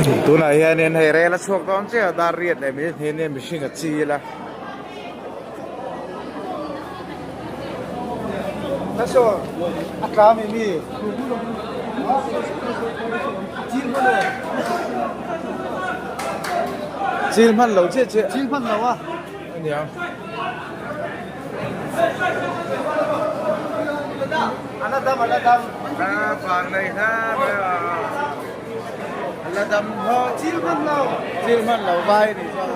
Tunah hianin hei rel a chhuak dawn chiah a dar riat leh minute hnih nia mihring a chil a. Chil hman lo chiah chiah. Chil hman lo a. Ania. Ala dam ala dam. A par nei hla mai a. Ala dam ho. Chil hman lo. Chil hman lo vai ni chuan.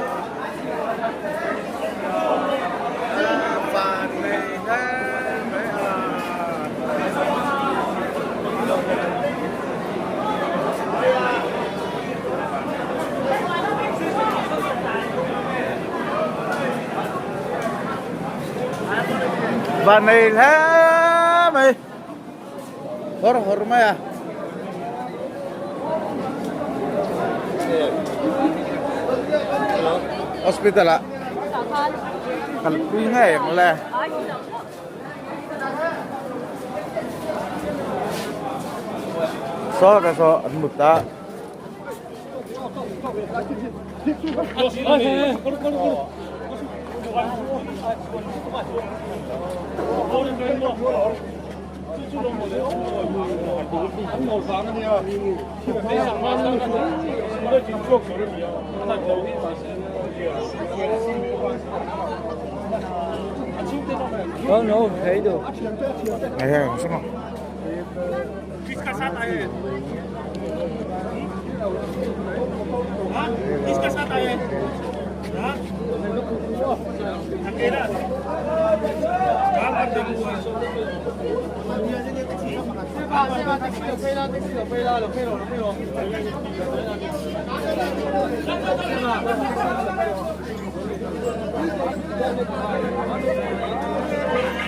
A par nei hla mai a. Van nei hle mai hawr hawr mai a. Hospital ah kalpui ngei ang le. Saw ka saw an mut a.